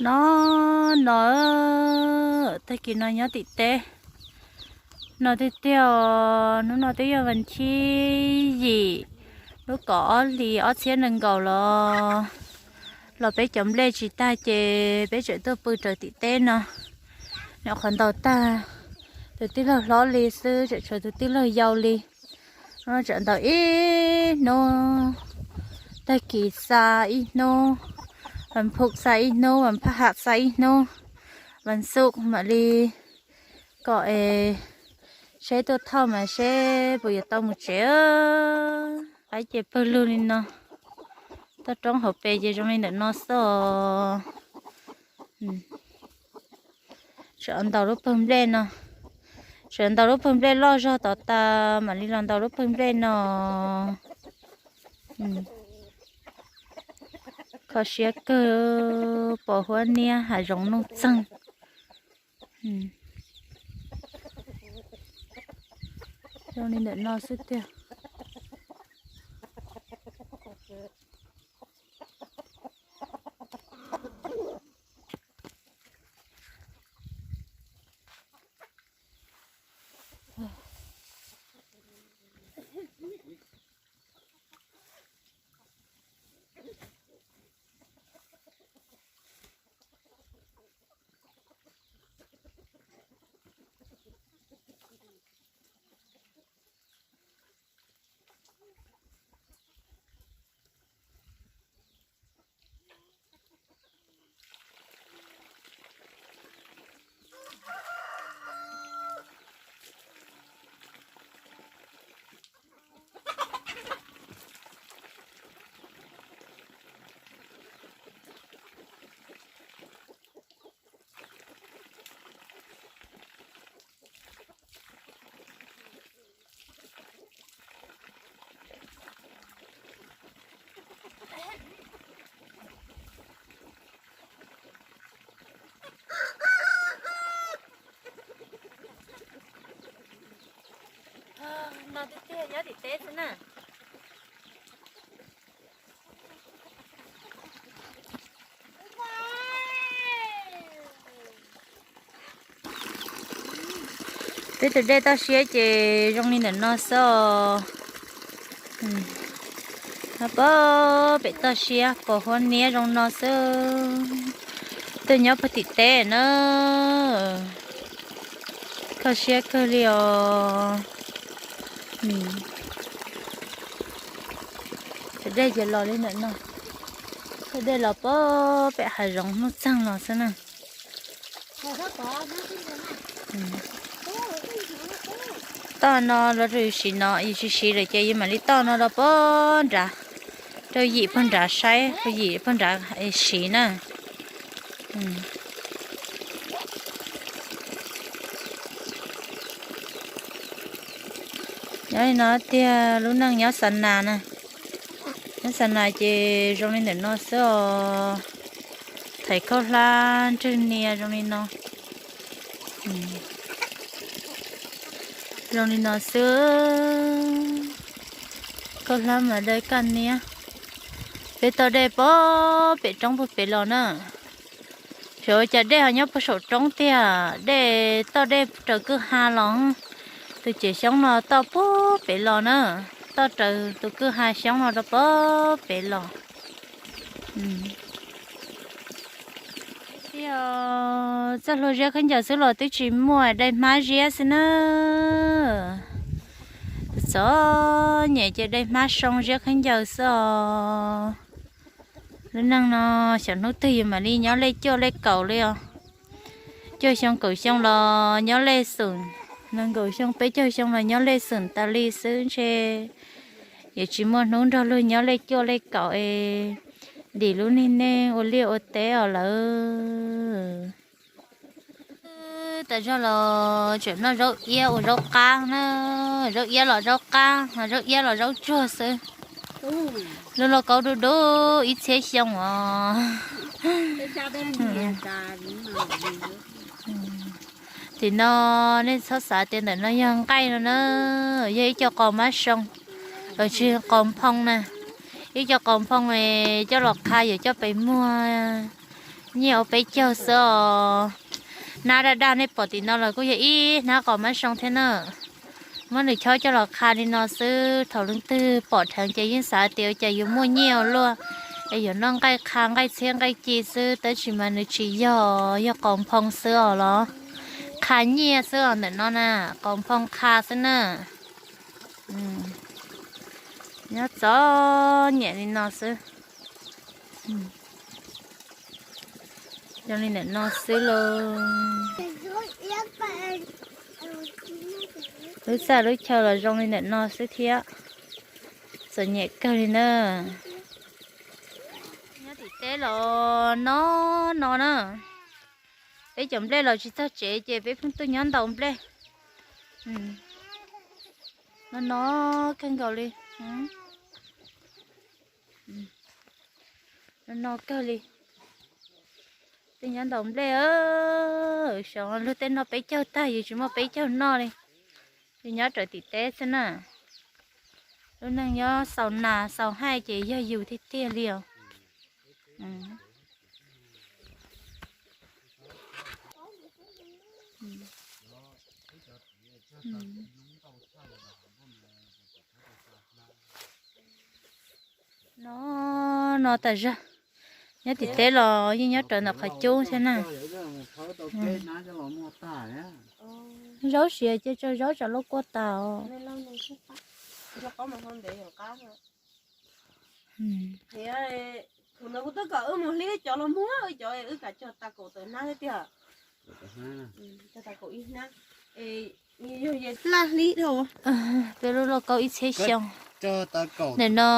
No, no, tag kis no nyob tim teb. No tiag tiag, hnub no twb yog vas thib yim, lub kaum ob hlis ob txhiab nees nkaum los, los peb cov nplej tsis tag ces peb tseem tuaj pw raws tim teb no. Nyuam qhuav ntaus tag, tus tij laug hlob li xwb tseem tshuav tus tij laug yau li. Tseem ntaus ib hnub, tag kis xa ib hnub, vas phuj xa ib hnub, vas phaj ham xa ib hnub, vas xuj mam li kom es seb tuaj thauj mas seb puas yuav tau mus tsev. Qaib ces pawg lug li no, toj roob hauv pes ces zoo li ntawm no xwb os. Tseem ntaus lub pawg nplej no, tseem ntaus lub pawg nplej loj zog tod tas mam li los ntaus lub pawg nplej no. Kho siab kawg, pos huab niab hav zoov nuj txeeg. Zoo li ntawm no xwb tiag. No tiag tiag nyob tim teb xwb na. Peb tus dej toj siab ces zoo li ntawm no xwb os. Pab pem toj siab pos huab niab zoo no xwb. Tuaj nyob puag tim teb na. Kho siab kawg li os. Tus dej ces los li ntawm no. Tus dej los pab pem hav zoov nuj txeeg los xwb na. Toj no los rau yus siv no, yus tsis siv lawm ces yus mam li toj no rau pab nrad, rau yim pag nrad saib, rau yim pag nrad siv na. Nyob li no tiag, lub neej nyob xa nas na. Nyob xa nas ces zoo li ntawm no xwb os. Thaiv khaub hlab ntswg nias zoo li no. Zoo li no xwb. Khaub hlab mas dawb kaj niab. Peb toj dej pab pem roob puag pem los na. Xyov ua cas dej ho nyob puag saum roob tiag, dej toj dej raws kwj ha los. Tus ciam xyoob no toj puag pem los na, toj raws tus kwj ha xyoob no rau puag pem los. Txoj hlua ziab khaub ncaws xwb los twb tsis muaj, dai hmab ziab xwb na. Txom nyem ces dai hmab soo ziab khaub ncaws xwb os. Lub neej no xyov hnub twg yus mam li nyob lej cuaj lej kaum li os. Cuaj xyoo kaum xyoo los nyob lej xoom, nees nkaum xyoo peb caug xyoo los nyob lej xoom tas li xwb ntshe. Yuav tsis muaj hnub nrog luag nyob lej cuaj lej kaum es dim lub neej neej ua liaj ua teb os lawm. Tas zog los tseem noj zaub iab ua zaub qab na, zaub iab los zaub qab, zaub iab los zaub tsuag xwb. Lub lauj kaub dub dub ib txhiab xyoo os. Tim no nej txhob xav tias ntawm no yog nqaij no na, yog ib co qos mab soo, tsis qos nphoo na. Ib co qos nphoo coj los qha yuav coj pes muag Nyiaj ua peb caug xwb os. Hnab daj daj nej pom tim no los kuj yog ib hnab qos mab zoo thiab na. Muab nws chob coj los qha li no xwb, thaum leej twg pom dheev ces yeej xav tias ua cas yuav muaj nyiaj ua luaj, es yuav noj nqaij qha nqaij txhiab nqaij ci xwb, tab sis mas nws tsis yog, yog qos nphoo xwb os los. Qha nyiaj xwb os, ntawm no na, qos nphoo qha xwb na. Nyob txom nyem li no xwb. Zoo li ntawm no xwb lauj. Lub txaj lub chaw los zoo li ntawm no xwb thiab. Txom nyem kawg li na. Nyob tim teb los no no na. Peb cov nplej los tsis txog tsev ces peb pheej tuaj nyob ntaus nplej. No no kawg nkaus li. No no kawg li. Tej nyob ntaus nplej, xyov luag tej noj peb caug tag yus tsis muaj peb caug noj li. Yus nyob raws tim teb xwb na. Lub neej nyob xaus nas xaus haij ces yog yus tiag tiag li os. No no tas zog. Nyob tim teb los yeej nyob rawv ntawm qhov cub thiab na. Zaub siav ces tso zaub tsam luaj kua tas os. Thaum no kuv twb kom wb mus hlib cov los muag, wb cov wb kam cog tas kaum tawm hnab thiab tiag. Cog tas kaum ib hnab. Yog laj hlib dhau. Peb lub lauj kaub ib txhiab xyoo. Ntawm no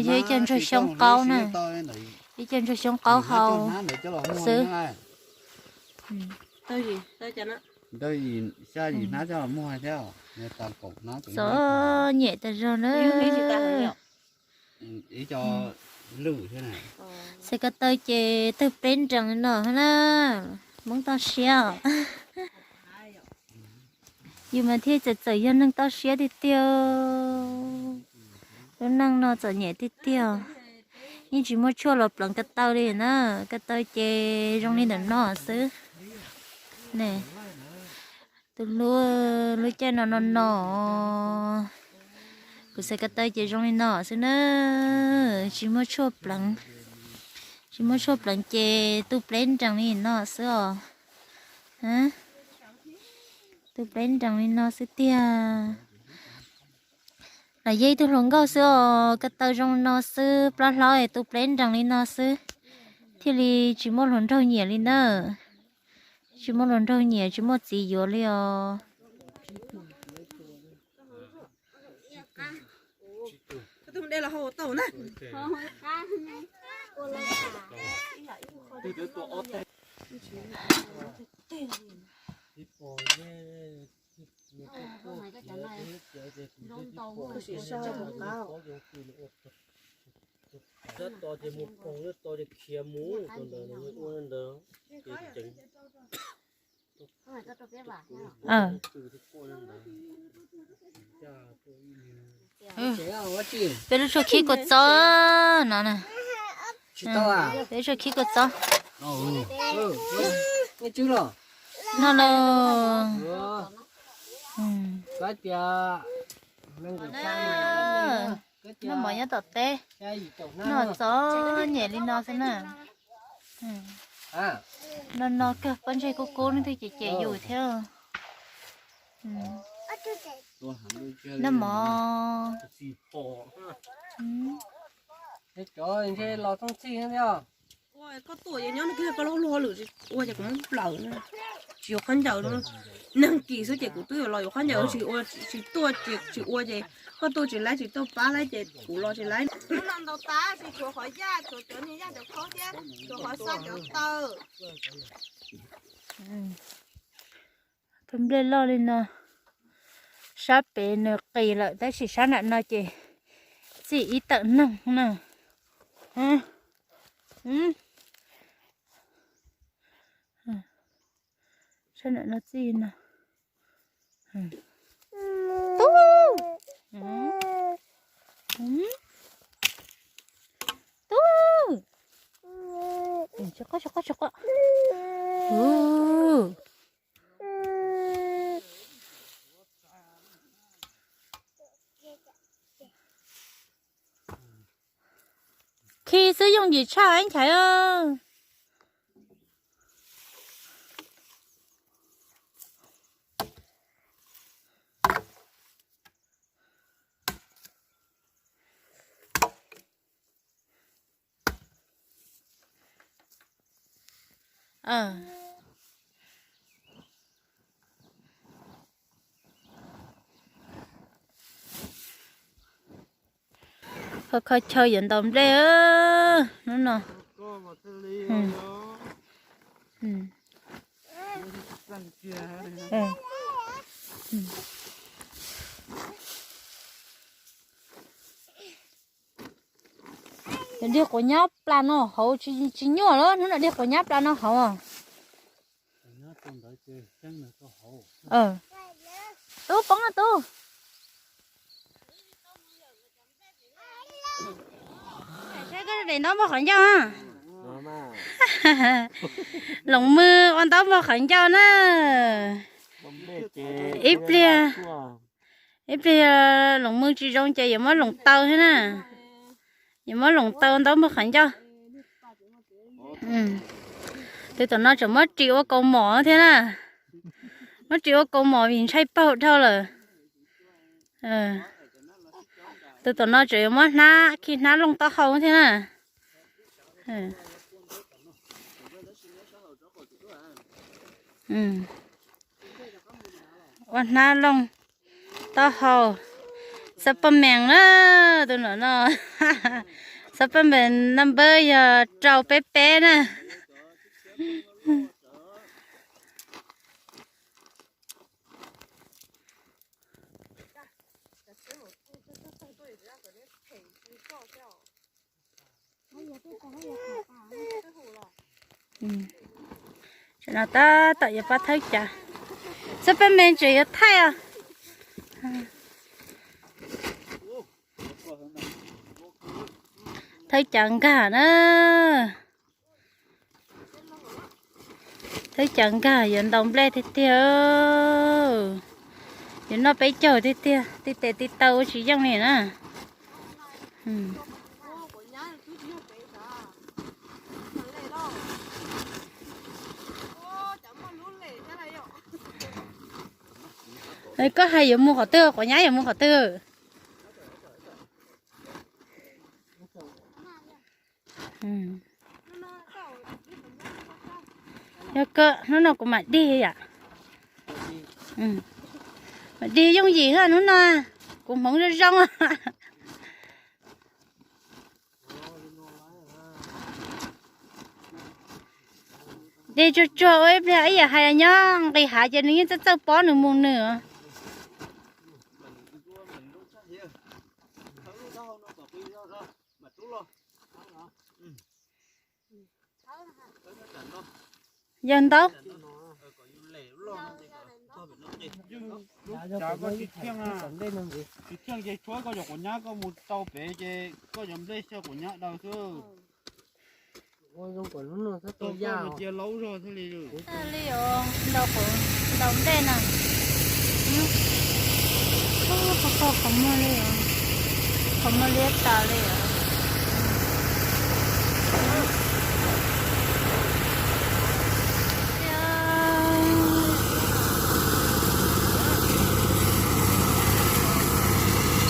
yog ib co ntsuag xyoob qaub na. Ib co ntsuag xyoob qaub hau xwb. Txom nyem tas zog na. Xav ko taw ces tawg pleb nrees no na, Hmoob toj siab. Yus mas thiaj txawm txawm yog neeg toj siab tiag tiag. Lub neej no txom nyem tiag tiag. Yeej tsis muaj tshuaj los pleev ko taw li na, ko taw ces zoo li ntawm no xwb. Ne, tus hlub, lub caij no no no, kuv xav ko taw ces zoo li no xwb na, tsis muaj tshuaj pleev. Tsis muaj tshuaj pleev ces tu pleb nrees li no xwb os. Tu pleb nrees li no xwb tiag. Los yog ib tug hluas nkauj xwb os, ko taw zoo li no xwb, plab hlob es tu pleb nrees li no xwb, thiaj li tsis muaj hluas nraug nyiam li na. Tsis muaj hluas nraug nyiam, tsis muaj txiv yuav li os. Sab to ces mus poog, lub to ces khiav mus rau ntawd, ua ntawd ces ceev. Peb lub tshuaj khib kua txob no na. Peb lub tshuaj khib kua txob. No los. Noj mov nyob tom teb, noj txom nyem li no xwb na. No no kawg, pob ntseg kub kub leej twg ces cem yus thiab. Noj mov. Koj tuaj nyob no koj luag luag lwm ua ces kuv muab nplawm na. Tsis yuav khaub ncaws no. Neeg kis xwb ces kuv twb yuav los yuav khaub ncaws, tsis ua, tsis tuaj ces tsis ua ces koj tuaj tsis laib, tsis tuaj pab laib ces kuv los tsis laib. Lub no ntau tas, tsis tshuav qhov yaj, tshuav cov niag yaj cov khaub thiab, tshuav qhov xa cov taw. Tus nplej loj li no, sab pem nws qis lawm tab sis sab nram no ces txij ib tawm neeg na. Sab nram no txij no. Tub, tub, Tsis quaj, tsis quaj, tsis quaj. Ub. Khi xwb yooj yim tshaj ib nchaiv. Kho kho chaw yuav ntaus nplej hnub no. Dig quav nyab plas no hauv, tsis nyuaj lawm, hnub no dig quav nyab plas no hauv. Tub poob no tub. Saib koj de ntaub npog qhov ncauj. Loos Mws ua ntaub npog qhov ncauj na. Ib pliag, ib pliag Loos Mws tsis zoo ces yuav muab Loos taw thiab na. Yuav muab Loos taw ntaub npog qhov ncauj. Tus tom no tseem muab ris ua kaus mom thiab na. Muab ris ua kaus mom vim ntshai paug dhau lawm. Tus tom no tseem yuav muab hnab, khi hnab looj taub hau thiab na. Ua hnab looj taub hau. Spiderman na, tus no no. Spiderman number yog rau peb peb na. Tam no tab tom yuav pab thawb cav. Spiderman tseem yuav thaij os. Thawb cav nkag na. Thawb cav nkag yuav ntaus nplej tiag tiag. Yuav noj peb caug tiag tiag, tib tes tib taw ua tsis yeej li na. Koj hais yuav mus qhov twg, quav nyab yuav mus qhov twg? Yog kawg, hnub no kuv mam dig yom. Mam dig yooj yim hnub no, kuv hmoov zoo zoo. Dig tsuag tsuag ua ib pliag ib yam hais nyob nqis hav ces nws yeej txawj txawj pob nws mus nws. Yawg ntaub. Tsis tshuav koj cov quav nyab koj mus rau pem ces koj cov nplej xyaw quav nyab daws xwb. Cia laub zog thiaj li. Li os, ntaus quav, ntaus nplej na. Qhov muag li os, qhov muag liab tas li os.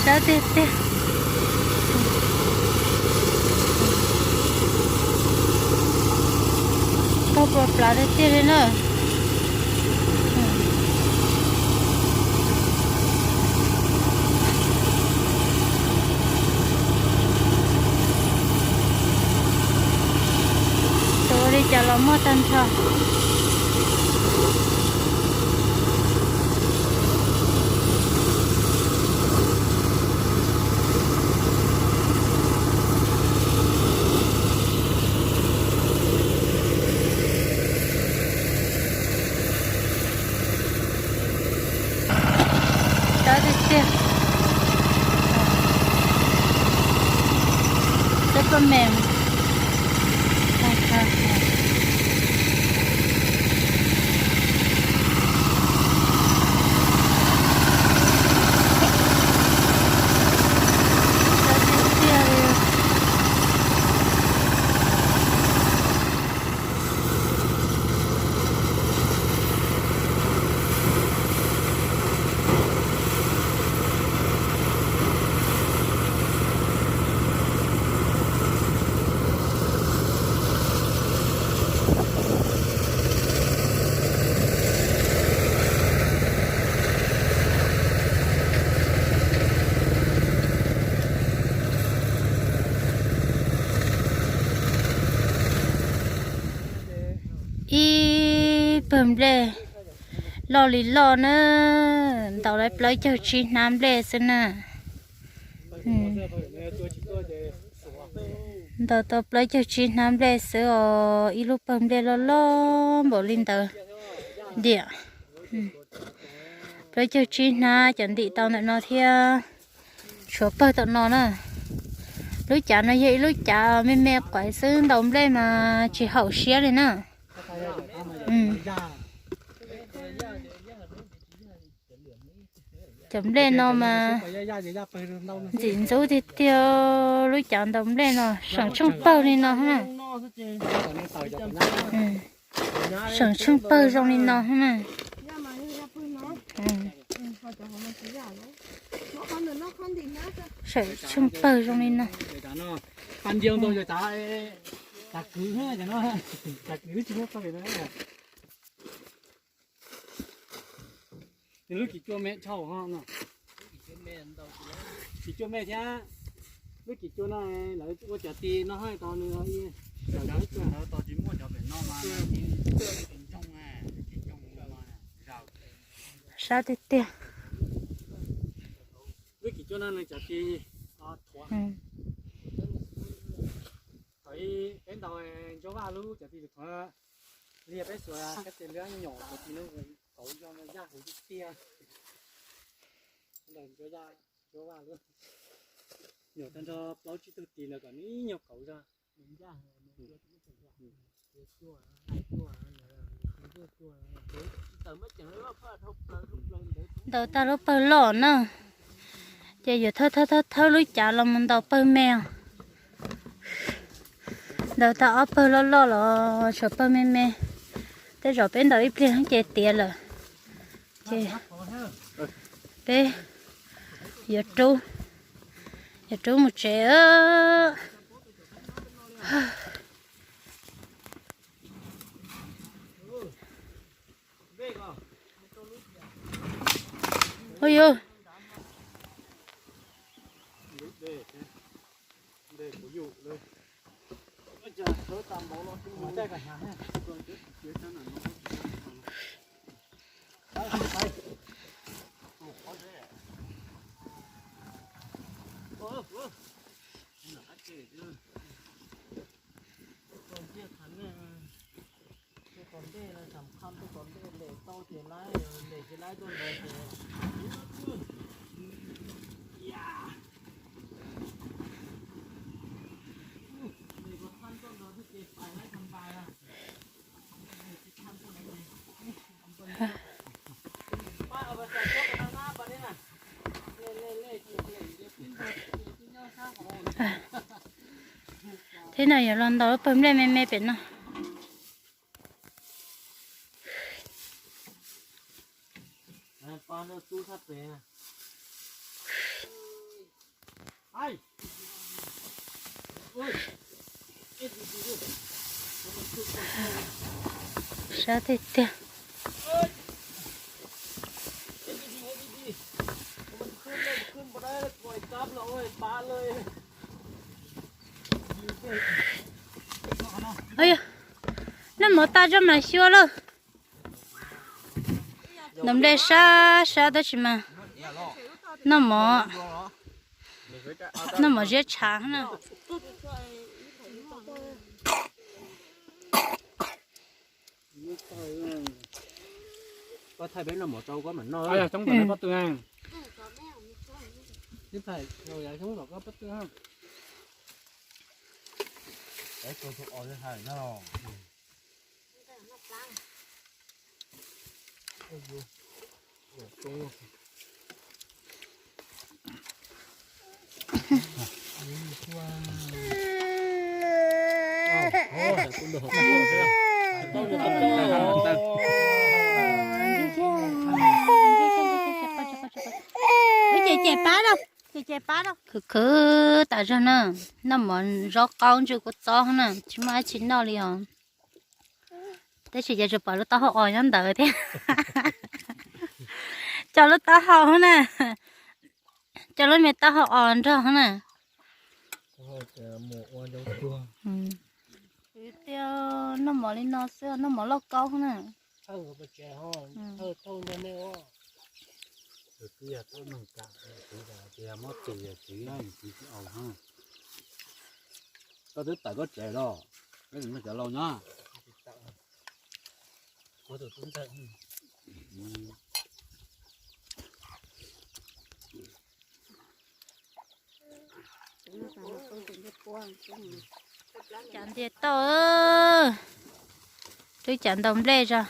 Sab tiag tiag. Tau plas plas tiag tiag li na. Tus ua li cas los muaj tag nrho. Sab tiag tiag. Sab paj mem. Ib pawg nplej loj li loj na, ntaus lawv plaub caug tsib hnab nplej xwb na. Ntaus tau plaub caug tsib hnab nplej xwb os, ib lub pawg nplej loj loj npaum li ntawd. Diam, plaub caug tsib hnab cov ntim tau ntawm no thiab. Tshuav pawg tom no na. Lub cav no yog ib lub cav me me quav xwb, ntaus nplej mas tsis haum siab li na. Cov nplej no mas ntxim ntxub tiag tiag, lub cav ntaus nplej no seem tsheej pawg li no na. Seem tsheej pawg zoo li no na. Seem tsheej pawg zoo li no. Nws lub kis cua me dhau no. Kis cua me thiab. Lub kis cua no lawv ua cov ti no hais tau nws. Sab tiag tiag. Lub kis cua no nws cov ti thuav. Thaum peb ntaus Ntsuab Vaj lub cov ti thuav, li peb xuas kab tes lwb nyom cov ti no kauv zoo yaj huv tiag tiag. Ntsuab Vaj lub nyom tag nrho plaub tsib tug ti ntawd kom nws nyuag kauv zog. Ntaus tag lub pawg loj na, ces yuav thawb thawb thawb thawb lub cav los mus ntaus pawg me os. Ntaus tag ob pawg loj loj los tshuav pawg me me. Tej zaum peb ntaus ib pliag ces tiav lawm, ces peb yuav rub, yuav rub mus tsev. Ui yus. Thiab no yuav los ntaus lub pawg nplej me me pem no. Sab tiag tiag. Noj mov tas zog mas xyuas lawm. Ntaus nplej sab sab tab sis mas noj mov, noj mov ziab tshav na. Koj thaij peb noj mov rau koj mam noj. Xyoob tom koj pob tw. Tib thaij rau yav xyoob tom koj pob tw. Ces ces pab lauj, ces ces pab lauj. Khwv khwv tas zog na, noj mov zaub qaub ntsw kua txob na, tsis muaj dab tsi noj li os. Tab sis ces tsuas pom lub taub hau os nyob ntawd thiab. Cov lub taub hau na, cov lub me taub hau os nrog na. Tiag. Noj mov li no xwb, noj mov lauj kaub na. Thawj thawj ntag nej os. Tus twb yog tau neeg kam, tus yog mob tus yog txiv, txiv tsis aus. Koj twb tawm koj tsev los, koj tseem cov laus nyob. Cav ntiag tauj, twb cav ntaus nplej zog.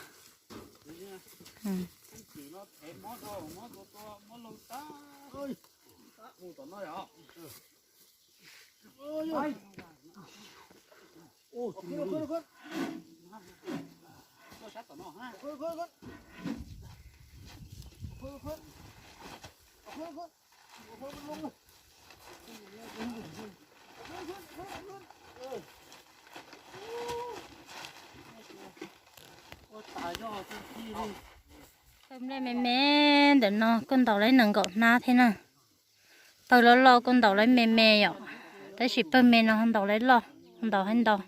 Pawg nplej me me ntawm no kuj ntaus lawv nees nkaum hnab thiab na. Pawg loj loj kuj ntaus lawv me me yom, tab sis pawg me no ntaus lawv loj, ntaus heev ntau.